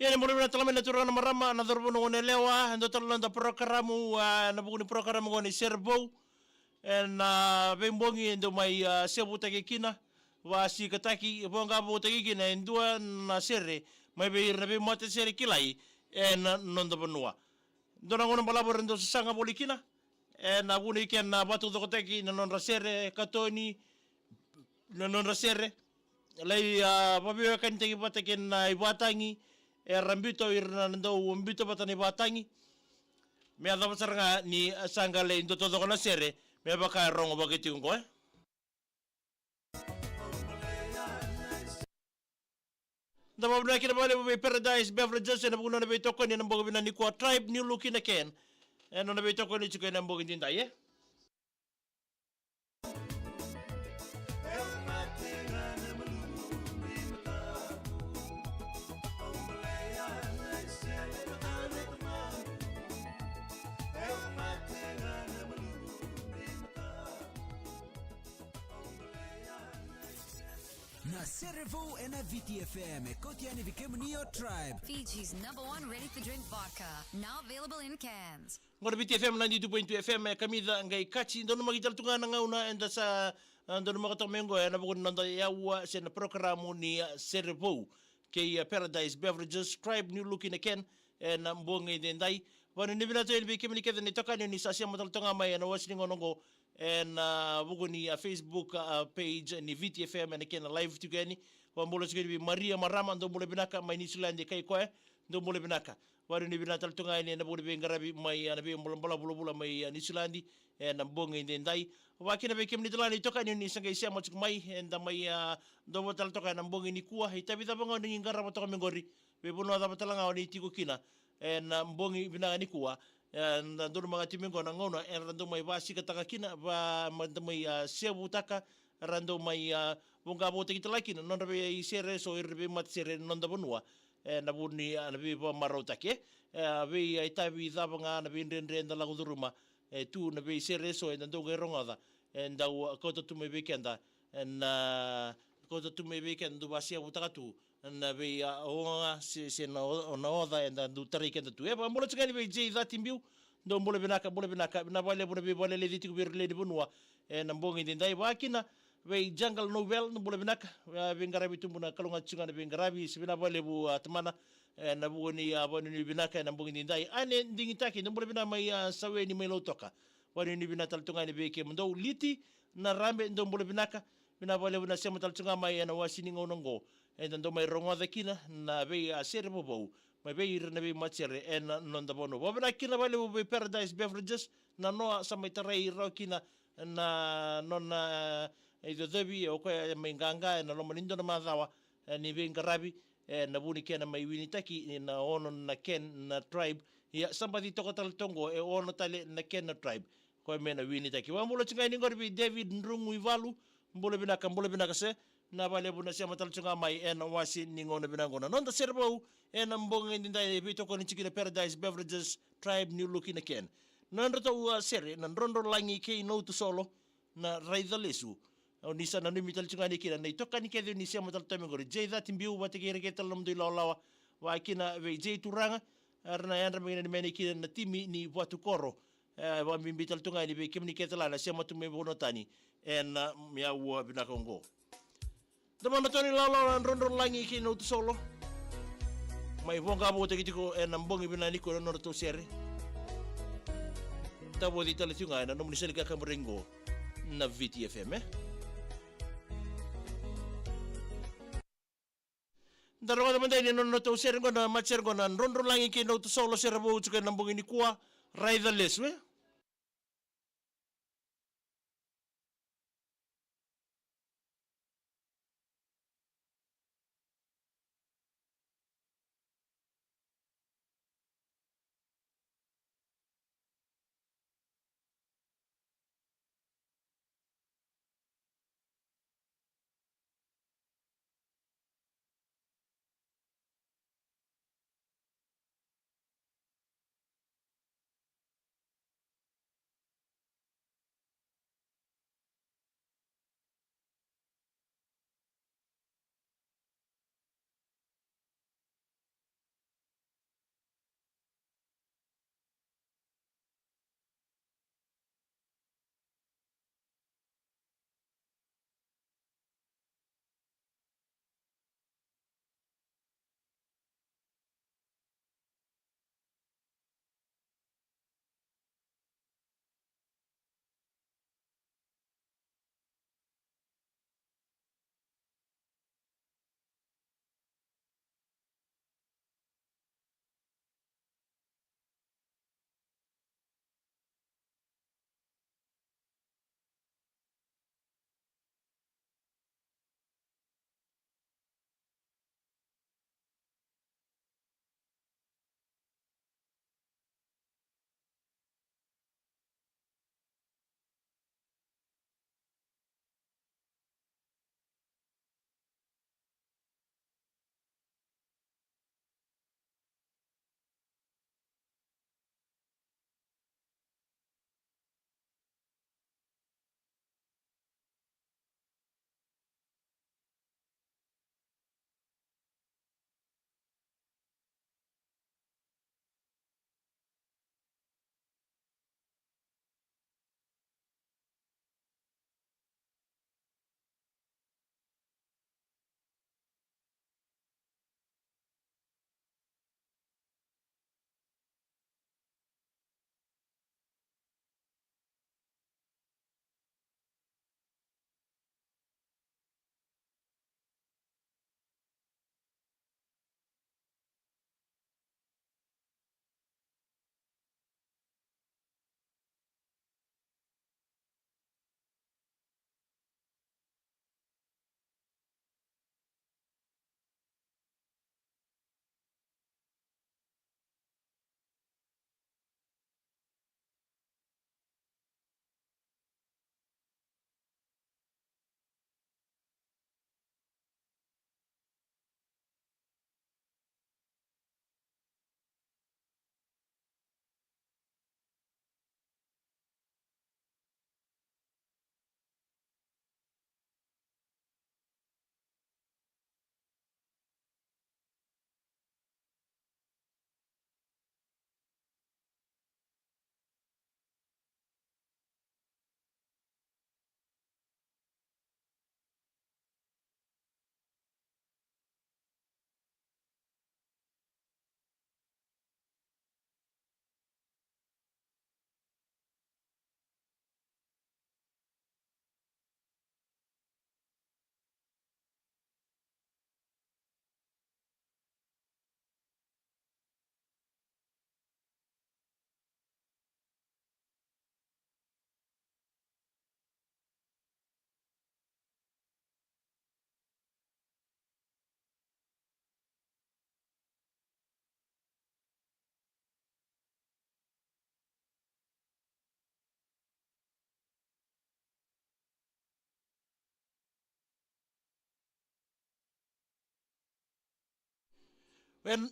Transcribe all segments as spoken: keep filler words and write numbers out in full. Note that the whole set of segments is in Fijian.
Ia ni bula vinaka tale mai na turaga na marama na cauravou na goneyalewa, e dua tale na noda porokaramu, a, na vuku ni porokaramu oqo ni Sere Vou. Ena veibogi e dau mai, a, sevutaki kina, vakasikataki, voqa votaki kina e dua na sere mai vei ira na veimatasere kilai ena noda vanua. Dua na gauna balavu era dau sasaga voli kina ena vuna i kena vakataucokotaki na nodra sere katoni, na nodra sere. Lai, a, vaveiwekanitaki vata kei na ivatagi era biuta o ira na dau biuta vata na ivatagi. Me yacova sara ga ni sa qai lai dua taucoko na sere me vaka e rogo vakaitiko oqo, e. Da vakavinavinaka kina vakalevu vei Paradise Beverages ena vuku ni nona veitokoni ena bogi vinaka nikua, Tribe New Look in a Can. Ena nona veitokoni tiko ena bogi edaidai, e. Na Sere Vou ena Viti F M, e kauti yani vei kemuni o Tribe. Fiji's number one ready-to-drink vodka, now available in cans. Oqo na Viti F M ninety-two point two F M, e kamica qai kaci, donumaki tale tu ga na gauna eda sa, a, donumaka toka mai oqo ena vuku ni noda yaua se na porokaramu ni, a, Sere Vou kei, a, Paradise Beverages, Tribe New Look in a Can, ena bogi edaidai. Vakanuinui vinaka tu yani vei kemuni kece na itokani ni sa sema tale toka ga mai ena wasi ni gauna oqo ena, a, vuku ni, a, Facebook, a, page ni Viti F M ena kena live tiko yani. Vakabula tiko yani vei Maria Marama, dou bula vinaka mai Niusiladi, kai koya, dou bula vinaka. Vakanuinui vinaka tale toka ga yani ena vuku ni veiqaravi mai, a, na veibolabolavu vulavula mai, a, Niusiladi ena bogi edaidai. Vakakina vei kemuni tale ga na itokani ni sa qai sema tiko mai, eda mai, a, dovo tale toka ena bogi nikua. Itavi cava ga o ni qarava toka mai oqori, veivanua cava tale ga o ni tiko kina ena bogi vinaka nikua. Eda donumaka tiko mai oqo na gauna era dau mai vakasikataka kina, va, meda mai, a, sevutaka, era dau mai, a, voqa votaki tale kina na nodra veisere eso ira na veimatasere ena noda vanua. Ena vuku ni, a, na veivakamarautaki, e, a, vei, a, itavi cava ga na veidredre eda lako curuma, e, tu na veisere eso eda dau qai rogoca, e, dau, a, kauta tu mai vei keda, e, na kauta tu mai vei keda, dau vakasevutaka tu na vei, a, oga se, se na o-, na oca eda dau tarai keda tu. E, vakabula tiko yani vei Jay Catibiu, dou bula vinaka, bula vinaka, vinaka vakalevu na veivakaleleci tiko vei ira lewe ni vanua ena bogi edaidai. Vakakina vei Jungle Novel, dou bula vinaka, a, veiqaravi tubu na kalougata tiko ga na veiqaravi, se vinaka vakalevu, a, tamana, ena vuku ni, a, vakanuinui vinaka ena bogi edaidai. Ane Digitaki, dou bula vinaka mai, a, Saweni mai Lautoka. Vakanuinui vinaka tale tu ga yani vei kemudou. Liti Narabe, dou bula vinaka, vinaka vakalevu na sema tale tu ga mai ena wasi ni gauna oqo eda dau mai rogoca kina na vei, a, sere vovou mai vei ira na veimatasere ena noda vanua. Vakavinavinaka kina vakalevu vei Paradise Beverages, na noa sa mai tarai rawa kina na nona, e, icocovi, o koya e mai qaqa ena loma ni dua na macawa, e, ni veiqaravi, e, na vu ni kena mai winitaki, e, na ono na Ken na Tribe. Ia, sa baci toka tale toqo, e ono tale na Ken na Tribe. Koya me na winitaki. Vakabula tiko ga yani qori vei David Drugu i Valu. Bula vinaka, bula vinaka se. Na vakalevu na sema tale tiko ga mai ena wase ni gauna vinaka qo. Na noda sere vou ena bogi edaidai e veitokoni tiko kina Paradise Beverages Tribe New Look in a Can. Na nodratou, a, sere, na Drodrolagi kei Nautusolo, na Raica Lesu. O ni sa nanumi tale tiko ga yani kina na itokani kece ni sema tale toka mai qori. Jay Cati Biu, vata kei ira kece tale na nomudou ilawalawa. Vaka kina vei Jay Turaga, era na yadra mai kina ni mena kina na timi ni Vatukoro. E, vakabibi tale tu ga yani vei kemuni kece tale na sema tu mai vanua tani ena, a, me aua vinaka oqo. Domona toni lalo na Drodrolagi kei Nautusolo. Mai voqa votaki tiko ena bogi vinaka nikua na nodratou sere. Tavoci tale tiko ga ena nomuni sere ni kakaburaki qo na V T F M, e. Da rogoca mada yani na nodratou sere qo, na matasere qo, na Drodrolagi kei Nautusolo, sere vou tiko ena bogi nikua, Raica Lesu, e. Wen,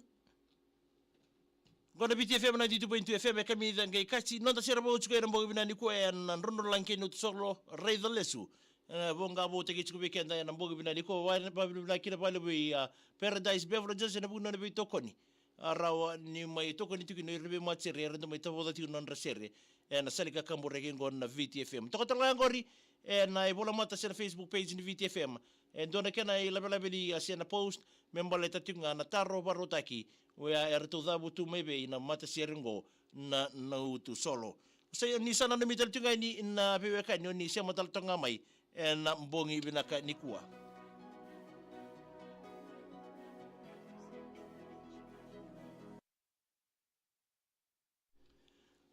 qo na V T F M ninety-two point two F M, e kamica qai kasi noda sere vou tiko ena bogi vinaka nikua ena drodro lagi kei na utu solo, raica lesu. E, voqa vou taki tiko vei keda ena bogi vinaka nikua, va, va, vinaka kina valevu i, a, Paradise Beverages, ena vuku ni nona veitokoni. A rawa ni mai tokoni tiko ni ira na veimatasere, era dau mai tavoca tiko na nodra sere. Ena sala ni kakaburaki qo na V T F M. Toka tale ga qori, ena ivolamata se na Facebook page ni V T F M. E dua na kena ilavelave ni a se na post, me baleta tiko ga na taro vakarautaki, oya eratou cavutu mai vei na matasere qo na, na utu solo. Sa, ni sa nanumi tale tiko ga ni na veiwekani, o ni sema tale toka ga mai, ena bogi vinaka nikua.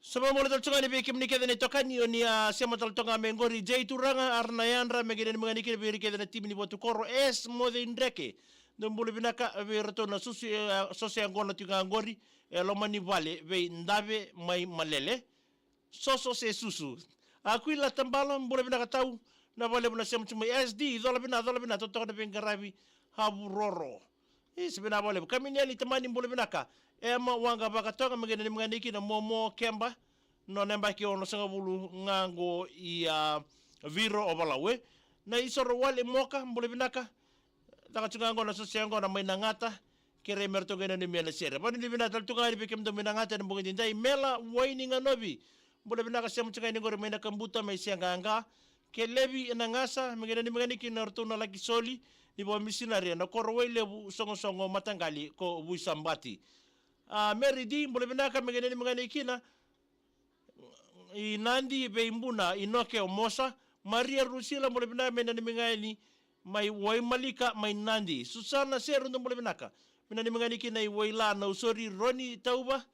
Sa vabula tale tiko ga ni vei kemuni kece na itokani, o ni a sema tale toka ga mai qori, Jay Turaga, Arana Yadra, me qai nanumi ga ni kina vei ira kece na timi ni Vatukoro, S Moce Idreke. Dou bula vinaka vei iratou na susu, e, soso yaqona tiko ga qori, e loma ni vale, vei Dave mai Malele. Soso se susu. Akuila Tabalo, bula vinaka tau, na valevu na sema tiko mai. S D, cola vina, cola vina, totoka na veiqaravi, Havuroro. Isa, vinaka valevu. Kaminieli Tamani, bula vinaka. Ema Waqa Vakatoga, me qai nanumi ga ni kina Momo Keba, nona yabaki onosagavulu ga qo i, a, Viro o Valawe. Na Isoro Wale Moka, bula vinaka. Caka tiko ga qo na soso yaqona mai Nagata, kerei me ratou qai nanumi na sere. Vanuinui vinaka tale tu ga yani vei kemudou mai Nagata ena bogi edaidai. Mela Waini Ganovi, bula vinaka, sema tiko ga yani qori mai Nakabuta mai Seaqaqa. Kelevi Nagasa, me qai nanumi ga ni kina o ratou na laki soli ni vakamisinari ena koro Wailevu, Sogosogo, Mataqali ko Vuisabati. A, Mary D, bula vinaka, me qai nanumi ga ni kina i Nadi vei Buna, Inoke o Mosa. Maria Rusila, bula vinaka, me nanumi ga yani mai Waimalika mai Nadi. Susana Seru, dou bula vinaka, me nanumi ga ni kina i Waila, Nausori. Roni Tauva,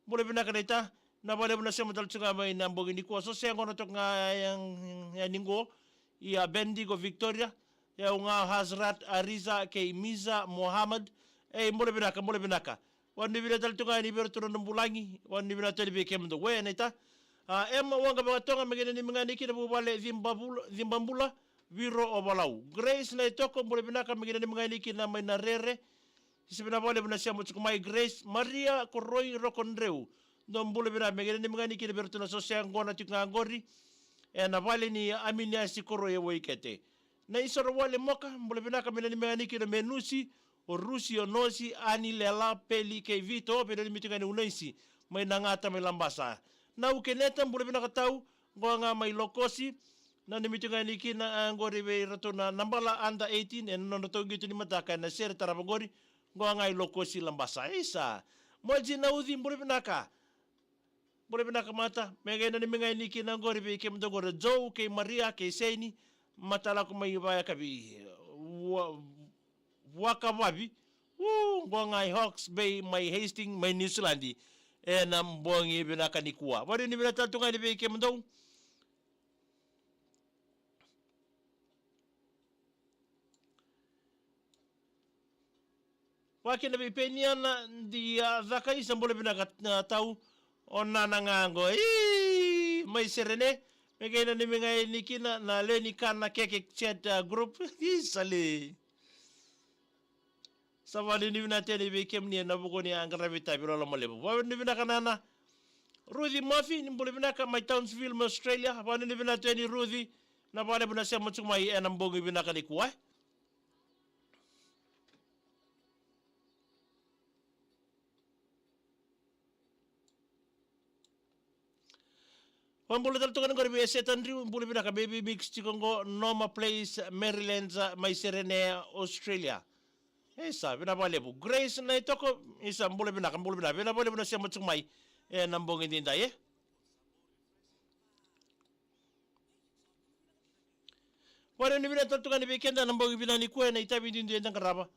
bula vinaka naita, na valevu na sema tale tu ga mai na bogi nikua. Soso yaqona toka ga ya, ya, yani qo, i a Bendigo Victoria. Yau ga Hazrat Ariza kei Miza Mohamad. Ei, bula vinaka, bula vinaka. Vanuinui vinaka tale tu ga yani vei iratou na bulagi, vanuinui vinaka tale vei kemudou. We, naita. A, Ema Waqa Vakatoga, me qai nanumi ga ni kina vuvale Cibabula, Cibabula, Viro o Valau. Grace Naitoko, bula vinaka, me qai nanumi ga ni kina mai Narere. Isa, vinaka valevu na sema tiko mai Grace. Maria Koroi Rokodreu, dou bula vinaka, me qai nanumi ga ni kina vei iratou na soso yaqona tiko ga qori ena vale ni Aminiasi Koroi e Waikete. Na Isoro Wale Moka, bula vinaka, me nanumi ga ni kina Menusi, o Rusi, o Nosi, Ani, Lela, Peli kei Vito, me nanumi tiko ga ni Unaisi mai Nagata mai Labasa. Nau Keneta, bula vinaka tau, qo ga mai Lokosi, nanumi tiko ga ni kina, a, qori vei iratou na, na bala under eighteen ena nodratou qito ni mataka ena sere tarava qori, qo ga i Lokosi, Labasa. Isa. Moji Nauci, bula vinaka. Bula vinaka mata, me qai nanumi ga yani kina qori vei kemudou qori, Joe kei Maria kei Seini, Matalako mai Vayakavi, Wa-, Vakavavi. U, qo ga i Hawke's Bay mai Hastings mai Niusiladi. Ena bogi vinaka nikua. Vanuinui vinaka tale tu ga yani vei kemudou. Vaka kina vei Peniana Dia Caka, isa, bula vinaka, a, tau. O nana ga qo. Ii, mai Serene. Me qai nanumi ga yani kina na lewe ni kana keke chat, a, group. Ii, sale. Sa vanuinui vinaka tu yani vei kemuni ena vuku ni a qaravi tavi loloma levu. Vanuinui vinaka nana. Ruci Mafi, ni bula vinaka mai Townsville mai Australia. Vanuinui vinaka tu yani Ruci. Na valevu na sema tiko mai ena bogi vinaka nikua. Vabula tale toka yani qori vei Setandriu, bula vinaka, Baby Mix tiko qo, Noma Place, Maryland, mai Serene, Australia. Isa, vinaka vakalevu. Grace Naitoko, isa, bula vinaka, bula vinaka. Vinaka vakalevu na sema tiko mai ena bogi edaidai, e. Vanuinui vinaka tale toka yani vei keda ena bogi vinaka nikua ena itavi duidui eda qarava.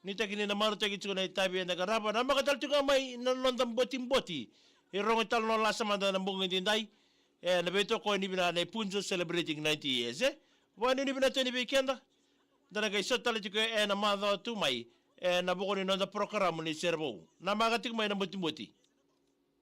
Nuitaki ni na marautaki tiko na itavi eda qarava. Namaka tale toka mai na noda botiboti. E rogo italanoa lasa mada ena bogi edaidai. E, na veitokoni vinaka nei Punjas celebrating ninety years, e. Vanuinui vinaka tu yani vei keda. Da na qai sota tale tiko ena macawa tu mai ena vuku ni noda porokaramu ni sere vou. Namaka tiko mai na botiboti.